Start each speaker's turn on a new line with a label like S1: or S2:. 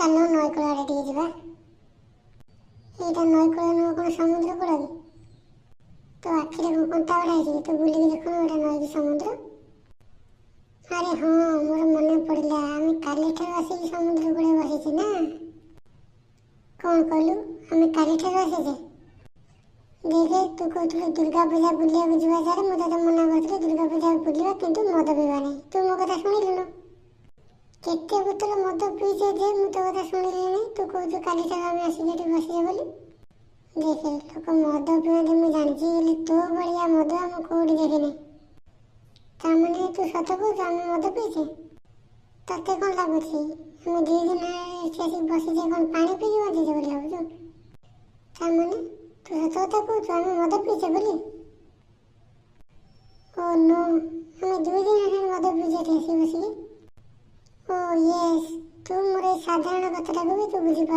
S1: ଚାଲ, ନଈକୂଳ ଆଡ଼େ ଟିକେ ଯିବା। ଏଇଟା ନଈକୂଳ ନୁହଁ, କ'ଣ ସମୁଦ୍ର କୂଳ କି? ତୋ ଆଖିରେ କ'ଣ କଣ୍ଟା ବଢ଼ା ହେଇଛି କି? ତୁ ବୁଲିକି ଦେଖୁନୁ, ଏଇଟା ନଈ କି ସମୁଦ୍ର? ଆରେ ହଁ, ମୋର ମନେ ପଡ଼ିଲା, ଆମେ କାଲିଠାରୁ ଆସିକି ସମୁଦ୍ର କୂଳେ ବସିଛେ ନା। କ'ଣ କହିଲୁ, ଆମେ କାଲିଠାରୁ ଆସିଛେ? ଦେଖେ, ତୁ କହୁଥିଲୁ ଦୁର୍ଗା ପୂଜା ବୁଲିବାକୁ ଯିବା ସାରେ। ମୁଁ ତତେ ମନା କରିଥିଲି, ଦୁର୍ଗା ପୂଜା ବୁଲିବା କିନ୍ତୁ ମଦ ପିଇବା ନାହିଁ। ତୁ ମୋ କଥା ଶୁଣିଲୁନୁ। କେତେ ବୋତଲ ମଦ ପିଇଛେ ଯେ ମୁଁ ତୋ କଥା ଶୁଣିଲିନି। ତୁ କହୁଛୁ କାଲିଠାରୁ ଆମେ ଆସିକି ଏଠି ବସିଛେ ବୋଲି। ଦେଖେ, ଲୋକ ମଦ ପିଅନ୍ତି ମୁଁ ଜାଣିଛି, ହେଲେ ତୋ ଭଳିଆ ମଦୁଆ ମୁଁ କୋଉଠି ଦେଖିନି। ତାମାନେ ତୁ ସତ କହୁଛୁ, ଆମେ ମଦ ପିଇଛେ? ତତେ କ'ଣ ଲାଗୁଛି, ଆମେ 2 ଦିନ ଏଠି ଆସିକି ବସିଛେ, କ'ଣ ପାଣି ପିଇକି ବଞ୍ଚିଛେ ବୋଲି ଭାବୁଛୁ? ତାମାନେ ତୁ ସତ କଥା କହୁଛୁ, ଆମେ ମଦ ପିଇଛେ ବୋଲି? ଓ ନୋ, ଆମେ 2 ଦିନ ହେଲାଣି ମଦ ପିଇଛେ ଏଠି ଆସିକି ବସିକି। ଓ ୟେସ୍, ତୁ ମୋର ଏଇ ସାଧାରଣ କଥାଟାକୁ ବି ତୁ ବୁଝିପାର